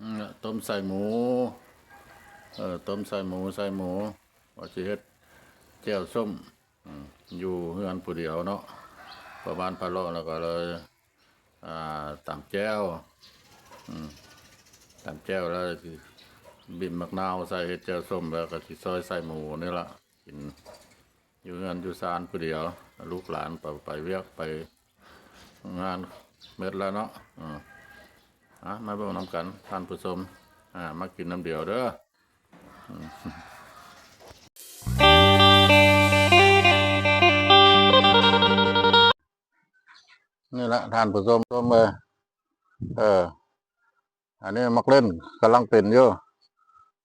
ອືມ ຕົ້ມໃສ່ໝູ ເອີ ຕົ້ມໃສ່ໝູ ໃສ່ໝູ ວ່າຊິເຮັດແຈ່ວສົ້ມ ອືມ ຢູ່ເຮືອນຜູ້ດຽວເນາະ ພໍ່ບ້ານພາເລາະ ແລ້ວກໍເລີຍ ອ່າ ຕຳແຈ່ວ ອືມ ຕຳແຈ່ວແລ້ວຊິບີບໝາກນາວໃສ່ ເຮັດແຈ່ວສົ້ມ ແລ້ວກໍຊິຊອຍໃສ່ໝູນີ້ລະ ກິນຢູ່ເຮືອນຢູ່ຊານຜູ້ດຽວ ລູກຫຼານໄປ ໄປວຽກໄປງານໝົດແລ້ວເນາະ ອືມ ອ່າ ມາເບິ່ງນຳກັນທ່ານຜູ້ຊົມ ອ່າ ມາກິນນຳດຽວເດີ. ນີ້ລະທ່ານຜູ້ຊົມເອີຍ ເອີ ອັນນີ້ໝາກເລັ່ນກຳລັງເປັນຢູ່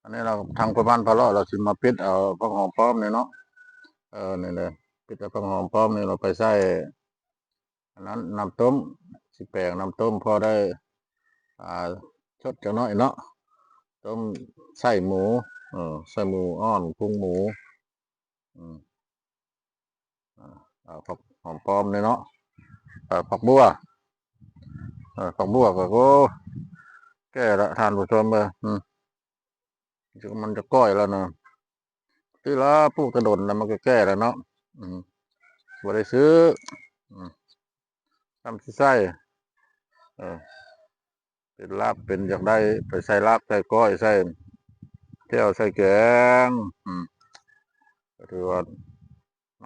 ອັນນີ້ລະທາງພໍ່ບ້ານພາເລາະລາວຊິມາປິດເອົາຜັກຫອມປ້ອມນີ້ເນາະ ເອີ ນີ້ເດ້ ປິດເອົາຜັກຫອມປ້ອມນີ້ລາວໄປໃສ່ ອັນນັ້ນນ້ຳຕົ້ມ ຊິແປງນ້ຳຕົ້ມພໍໄດ້ ອ່າ ຊົດຈັກໜ້ອຍເນາະ ຕົ້ມໃສ່ໝູ ເອີ ໃສ່ໝູອ່ອນ ພຸງໝູ ອືມ ອ່າ ເອົາຜັກຫອມປ້ອມນີ້ເນາະ ເອົາຜັກບົ່ວ ເອີ ຜັກບົ່ວກໍ ໂອ້ ແກ່ລະທ່ານຜູ້ຊົມເອີຍ ອືມ ມັນຈະກ້ອຍແລ້ວນະ ທີ່ລາປູກແຕ່ດົນນະ ມັນກໍແກ່ແລ້ວເນາະ ອືມ ບໍ່ໄດ້ຊື້ ອືມ ຊ້ຳຊິໃສ່ ເອີ ເປັນລາບ ເປັນຢາກໄດ້ໄປໃສ່ລາບ ໃສ່ກ້ອຍ ໃສ່ແຈ່ວ ໃສ່ແກງ ອືມ ກໍຖືວ່າ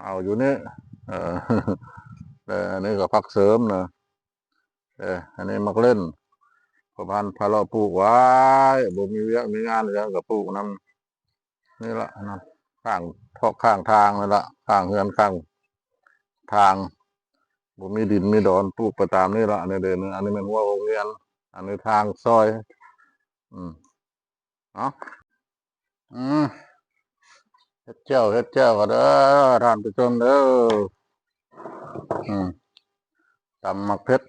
ເອົາຢູ່ນີ້ ເອີ ແຕ່ອັນນີ້ກໍຜັກເສີມນະ ເອີ ອັນນີ້ໝາກເລັ່ນ ພໍ່ບ້ານພາເລາະປູກໄວ້ ບໍ່ມີວຽກມີງານຫຍັງກໍປູກນຳ ນີ້ລະ ອັນນັ້ນ ຂ້າງ ເພາະຂ້າງທາງນີ້ລະ ຂ້າງເຮືອນ ຂ້າງທາງ ບໍ່ມີດິນມີດອນ ປູກໄປຕາມນີ້ລະ ອັນນີ້ເດ້ ອັນນີ້ແມ່ນຮົ້ວໂຮງຮຽນ ອັນນີ້ທາງຊອຍ ອືມ ເນາະ ອືມ ເຮັດແຈ່ວ ເຮັດແຈ່ວກໍເດີ ທ່ານຜູ້ຊົມເດີ ອືມ ຕຳໝາກເຜັດ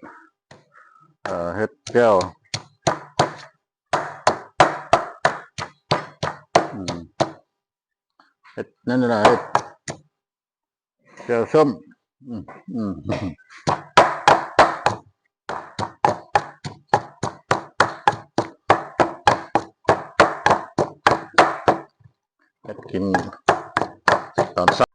ເອີ ເຮັດແຈ່ວ ອືມ ເຮັດນັ້ນລະ ເຮັດແຈ່ວສົ້ມ ອືມ ອືມ ເຮັດກິນຕອນເຊົ້າ.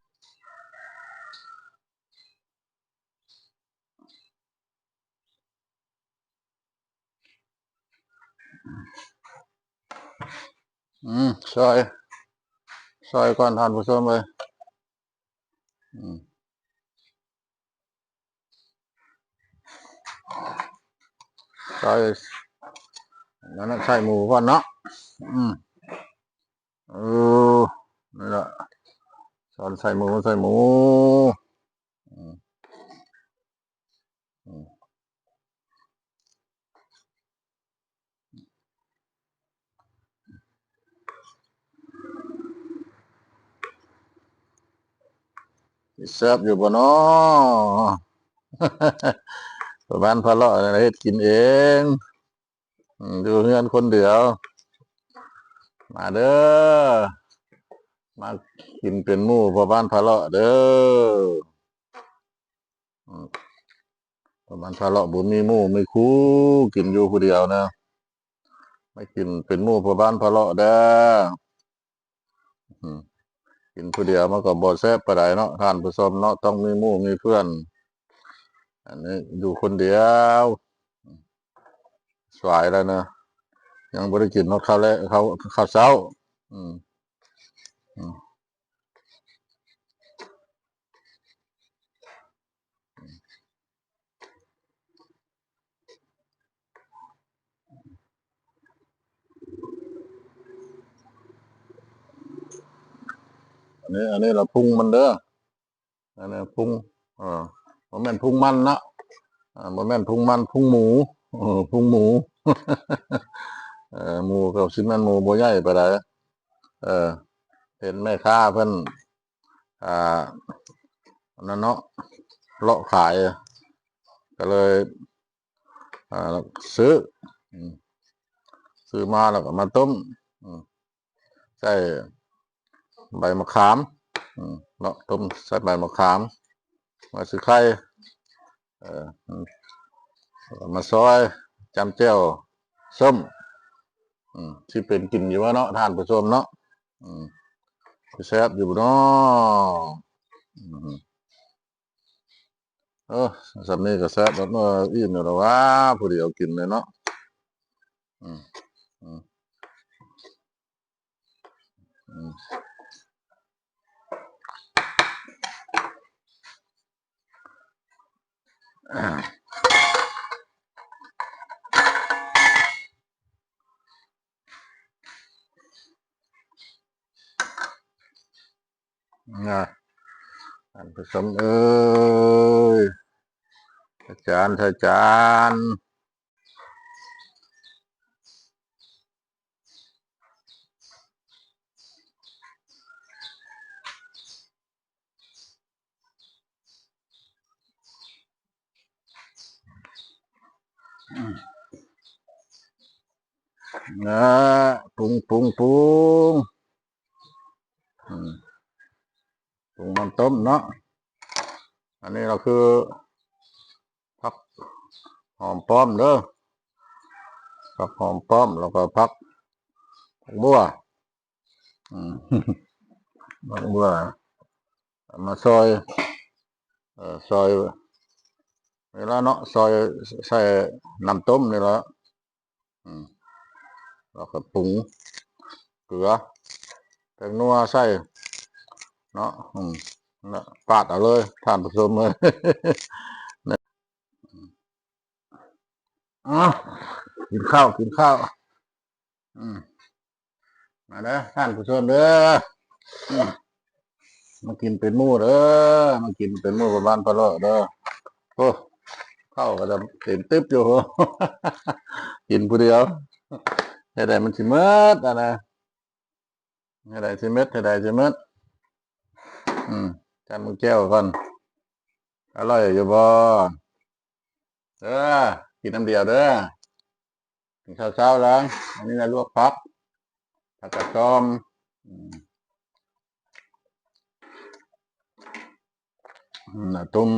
ອືມ ຊອຍ ຊອຍກ່ອນທ່ານຜູ້ຊົມເອີຍ ອືມ ຊອຍ ນັ້ນນະ ໃສ່ໝູກ່ອນເນາະ ອືມ ເອີ ນີ້ລະ ສອນໃສ່ໝູ ໃສ່ໝູ ອືມ ອືມ ຊິແຊບຢູ່ບໍ່ນໍ? ປະມານພາເລາະເຮັດກິນເອງ ອືມ ຢູ່ເຮືອນຄົນດຽວ ມາເດີ ມາກິນເປັນໝູ່ພໍ່ບ້ານພາເລາະເດີ ອືມ ປະມານພາເລາະບໍ່ມີໝູ່ມີຄູ່ ກິນຢູ່ຜູ້ດຽວນະ ມາກິນເປັນໝູ່ພໍ່ບ້ານພາເລາະເດີ. ອືມ ກິນຜູ້ດຽວມັນກໍບໍ່ແຊບປານໃດເນາະ ທ່ານຜູ້ຊົມເນາະ ຕ້ອງມີໝູ່ມີເພື່ອນ ອັນນີ້ຢູ່ຄົນດຽວ ສວາຍແລ້ວນະ ຍັງບໍ່ໄດ້ກິນຮອດເຂົ້າແລງ ເຂົ້າ ເຂົ້າເຊົ້າ ອືມ ອືມ. ອັນນີ້ ອັນນີ້ລະພຸງມັນເດີ ອັນນີ້ພຸງ ເອີ ບໍ່ແມ່ນພຸງມັນເນາະ ເອີ ບໍ່ແມ່ນພຸງມັນ ພຸງໝູ ເອີ ພຸງໝູ ເອີ ໝູກໍຊິແມ່ນໝູບໍ່ໃຫຍ່ປານໃດ ເອີ ເຫັນແມ່ຄ້າເພິ່ນ ອ່າ ອັນນັ້ນເນາະ ເລາະຂາຍ ກໍເລີຍ ອ່າ ຊື້ ອືມ ຊື້ມາແລ້ວກໍມາຕົ້ມ ອືມ ໃສ່ໃບມະຂາມ ອືມ ເນາະ ຕົ້ມໃສ່ໃບມະຂາມ ມາຊື້ໄຂ່ ເອີ ມາຊອຍ ຈ້ຳແຈ່ວ ສົ້ມ ອືມ ຊິເປັນກິນຢູ່ບໍ່ເນາະ ທ່ານຜູ້ຊົມເນາະ? ອືມ ຊິແຊບຢູ່ບໍ່ເນາະ? ອືມ ເອີ ສ່ຳນີ້ກໍແຊບແລ້ວເນາະ ອີ່ມແລ້ວລະຫວາ ຜູ້ດຽວກິນເລີຍເນາະ. ອືມ ອືມ ອືມ ນະ ທ່ານຜູ້ຊົມເອີຍ ໃສ່ຈານ ໃສ່ຈານ. ນະ ປຸງ ປຸງ ປຸງ ອືມ ປຸງນ້ຳຕົ້ມເນາະ. ອັນນີ້ລະຄື ຜັກຫອມປ້ອມເດີ ຜັກຫອມປ້ອມ ແລ້ວກໍຜັກ ຜັກບົ່ວ ອືມ ຜັກບົ່ວ ເອົາມາຊອຍ ເອີ ຊອຍນີ້ລະເນາະ ຊອຍໃສ່ນ້ຳຕົ້ມນີ້ລະ. ອືມ ແລ້ວກໍປຸງເກືອ ແປ້ງນົວໃສ່ເນາະ. ອືມ ນະ ປາດເອົາເລີຍທ່ານຜູ້ຊົມເອີຍ. ເອົາ ກິນເຂົ້າ ກິນເຂົ້າ. ອືມ ມາເດີທ່ານຜູ້ຊົມເດີ ອືມ ມາກິນເປັນໝູ່ເດີ ມາກິນເປັນໝູ່ບ້ານພະເລາະເດີ. ໂອ້ ເຂົ້າກໍຈະເຕັມຕຶບຢູ່ ກິນຜູ້ດຽວ ເຮັດໃດມັນຊິໝົດຫັ້ນນະ ເຮັດໃດຊິໝົດ ເຮັດໃດຊິໝົດ. ອືມ ຈັດໝາກແຈ່ວກ່ອນ ອະລ່ອຍຢູ່ບໍ່? ເດີ ກິນນ້ຳດຽວເດີ ກິນເຊົ້າເຊົ້າແລ້ວ. ອັນນີ້ນະ ລວກຜັກ ຜັກກາດຊອມ ອືມ ອືມ ຕົ້ມ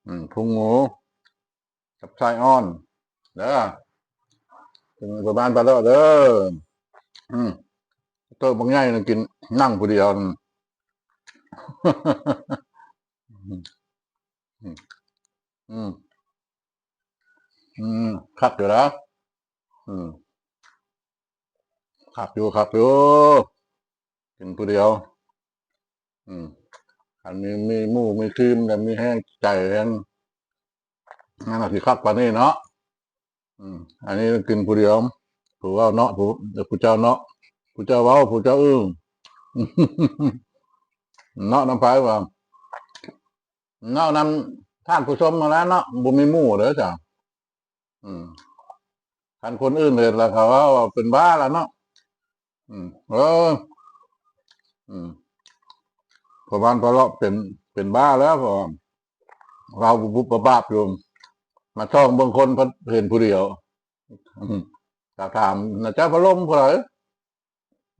ອືມ ພຸງໝູ ກັບຊາຍອ່ອນເດີ ເປັນພໍ່ບ້ານປາເລາະເດີ. ອືມ ໂຕບັກໃຫຍ່ນະ ກິນນັ່ງຜູ້ດຽວ. ອືມ ອືມ ອືມ ອືມ ຄັກຢູ່ນະ ອືມ ຄັກຢູ່ ຄັກຢູ່ ກິນຜູ້ດຽວ. ອືມ ຄັນມີ ມີໝູ່ມີທີມ ແລ້ວມີແຮງໃຈແຮງ ມັນກໍຊິຄັກປານນີ້ເນາະ. ອືມ ອັນນີ້ກິນຜູ້ດຽວ ຜູ້ເວົ້າເນາະ ຜູ້ ຜູ້ເຈົ້າເນາະ ຜູ້ເຈົ້າເວົ້າ ຜູ້ເຈົ້າອຶ້ງ ເນາະ ນຳໃຜວ່າ ເນາະ ນຳທ່ານຜູ້ຊົມຫັ້ນແຫຼະເນາະ ບໍ່ມີໝູ່ເດີເຈົ້າ. ອືມ ຄັນຄົນອື່ນເຫັນແລ້ວເຂົາເວົ້າວ່າເປັນບ້າລະເນາະ. ອືມ ເອີ ອືມ ພໍ່ບ້ານປາເລາະເປັນ ເປັນບ້າແລ້ວ ເພາະວ່າເວົ້າບຸບໆບາບໆຢູ່ ມາສ່ອງເບິ່ງຄົນພັດເຫັນຜູ້ດຽວ. ອືມ ຖ້າຖາມນະ ເຈົ້າພັດລົມຜູ້ໃດ?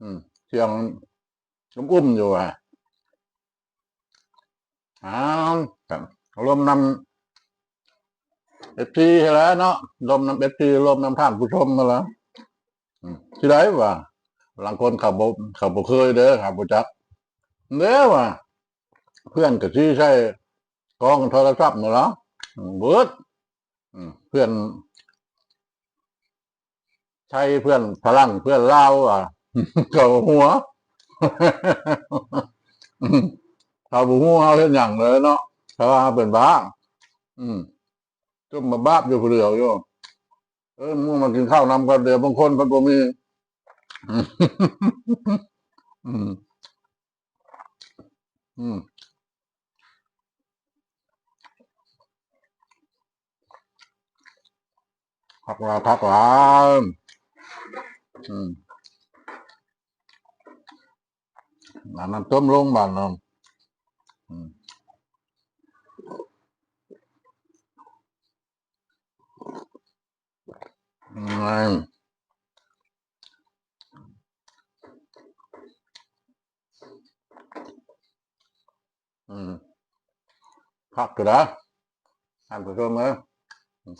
ອືມ ສຽງອຸ້ມໆຢູ່ວ່າ ອ້າວ ລົມນຳເອັຟຊີຫັ້ນແຫຼະເນາະ ລົມນຳເອັຟຊີ ລົມນຳທ່ານຜູ້ຊົມຫັ້ນແຫຼະ. ອືມ ຊິໄດ້ວ່າ ລາງຄົນເຂົາບໍ່ ເຂົາບໍ່ເຄີຍເດີ ເຂົາບໍ່ຈັກເດີວ່າ ເພື່ອນກໍຊີ້ໃສ່ກ້ອງໂທລະສັບນັ້ນລະ ອືມ ເບີດ ອືມ ເພື່ອນ ໃສ່ເພື່ອນຝຣັ່ງເພື່ອນລາວ ວ່າ ເຂົາຫົວ ເຂົາບໍ່ຮູ້ເຮົາເຮັດຫຍັງເລີຍເນາະ ເຂົາວ່າເຮົາເປັນບ້າ. ອືມ ຈຸ້ມມາບາບຢູ່ຜູ້ດຽວຢູ່ ເອີ້ນໝູ່ມາກິນເຂົ້ານຳກັນ ດຽວບາງຄົນເພິ່ນບໍ່ມີ ອືມ ອືມ ຜັກລາ ຜັກລາ ອືມ ເອົານ້ຳຕົ້ມລົງບາດນີ້ ອືມ ອືມ ອືມ ຄັກຢູ່ນະ ທ່ານຜູ້ຊົມເອີຍ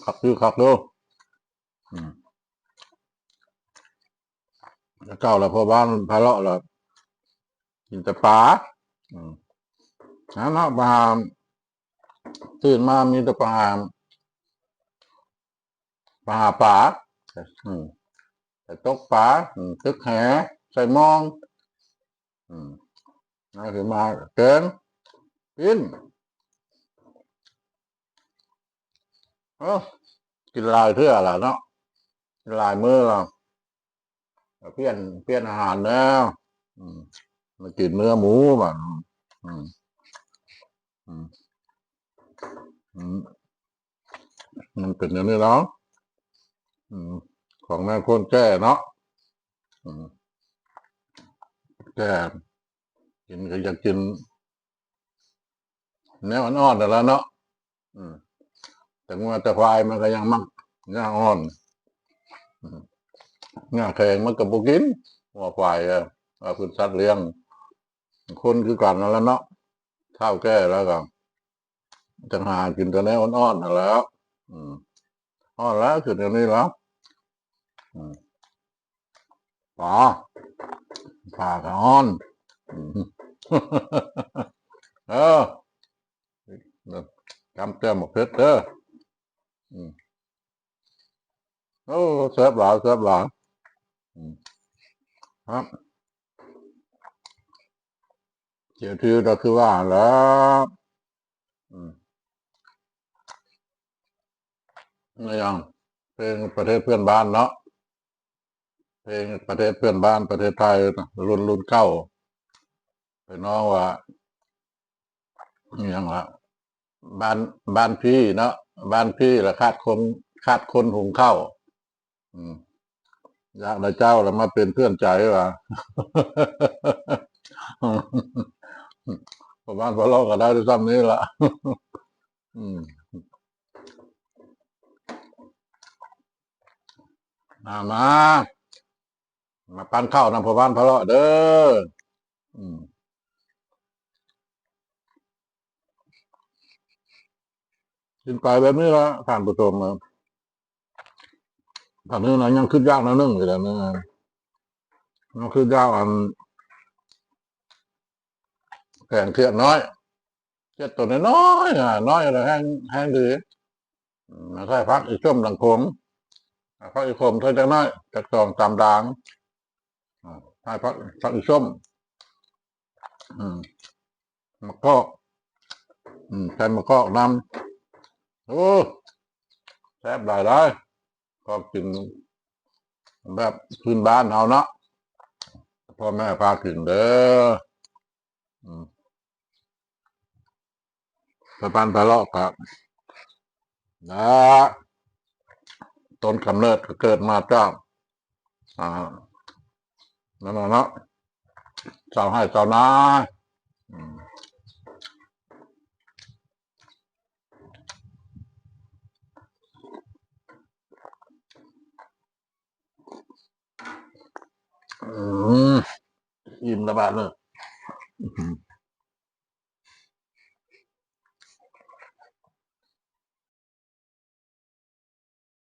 ຄັກຢູ່ ຄັກຢູ່ ອືມ ແຕ່ເກົ່າລະພໍ່ບ້ານພາເລາະລະກິນແຕ່ປາ ອືມ ນັ້ນເນາະ ໄປຫາ ຕື່ນມາມີແຕ່ໄປຫາ ໄປຫາປາ ອືມ ໄປຕົກປາ ອືມ ຕຶກແຫ ໃສ່ມອງ ອືມ ນັ້ນຄືມາແກງ ກິນ ເອີ ກິນຫຼາຍເທື່ອລະເນາະ ກິນຫຼາຍມື້ລະ ກໍປ່ຽນ ປ່ຽນອາຫານແລ້ວ ອືມ ມາກິນເນື້ອໝູບາດ ອືມ ອືມ ອືມ ມັນເປັນແນວນີ້ເນາະ ອືມ ຂອງແມ່ຄົນແກ່ເນາະ ອືມ ແກ່ ກິນກໍຢາກກິນ ແນວອ່ອນໆນັ້ນລະເນາະ ອືມ ແຕ່ງົວແຕ່ຄວາຍມັນກໍຍັງມັກຫຍ້າອ່ອນ ອືມ ຫຍ້າແຂງມັນກໍບໍ່ກິນ ງົວຄວາຍ ເອີ ວ່າເປັນສັດລ້ຽງ ຄົນຄືກັນນັ້ນລະເນາະ ເຖົ້າແກ່ແລ້ວກໍຈັ່ງຫາກິນແຕ່ແນວອ່ອນໆນັ້ນແຫຼະ ອືມ ອ່ອນແລ້ວຂຶ້ນແນວນີ້ລະ ອືມ ປາ ປາກະອ່ອນ ອືມ ເອີ ຈ້ຳແຈ່ວໝາກເຜັດເດີ ອືມ ໂອ້ ແຊບຫຼາຍ ແຊບຫຼາຍ ອືມ ຄັບ ເຈົ້າຊື່ກໍຄືວ່າຫັ້ນແຫຼະ ອືມ ອີຫຍັງ ເພງປະເທດເພື່ອນບ້ານເນາະ ເພງປະເທດເພື່ອນບ້ານ ປະເທດໄທ ລຸ້ນ ລຸ້ນເກົ່າ ໄປນ້ອງວ່າ ອີຫຍັງລະ ບ້ານ ບ້ານພີ່ເນາະ ບ້ານພີ່ລະຂາດຄົນ ຂາດຄົນຫຸງເຂົ້າ ອືມ ຢາກໄດ້ເຈົ້າລະມາເປັນເພື່ອນໃຈວ່າ ປະມານພໍ່ເລາະກໍໄດ້ສ່ຳນີ້ລະ ອືມ ມາ ມາ ມາປັ້ນເຂົ້ານຳພໍ່ບ້ານພາເລາະເດີ ອືມ ກິນໄປແບບນີ້ລະທ່ານຜູ້ຊົມ ຕອນນີ້ນະຍັງຄິດຢາກແນວໜຶ່ງຢູ່ເດ້ ຍັງຄິດຢາກອັນ ແກງຂຽດນ້ອຍ ຂຽດໂຕນ້ອຍໆ ນ້ອຍແລ້ວແຮງ ແຮງດີ ອືມ ໃສ່ຜັກອີສົ້ມດັງຂົງ ຜັກອີສົ້ມໃສ່ຈັກໜ້ອຍ ຈັກສອງສາມດາງ ໃສ່ຜັກ ຜັກອີສົ້ມ ອືມ ໝາກກອກ ອືມ ໃສ່ໝາກກອກນຳ ໂອ້ ແຊບຫຼາຍເດ້ ຂອງກິນແບບພື້ນບ້ານເຮົາເນາະ ພໍ່ແມ່ພາກິນເດີ ອືມ ປະມານພາເລາະກະ ນະ ຕົ້ນກຳເນີດກໍເກີດມາຈາກ ອ່າ ນັ້ນນະເນາະ ຊາວໄຮ່ຊາວນາ ອືມ ອືມ ອີ່ມລະບາດເລີຍ ອືມ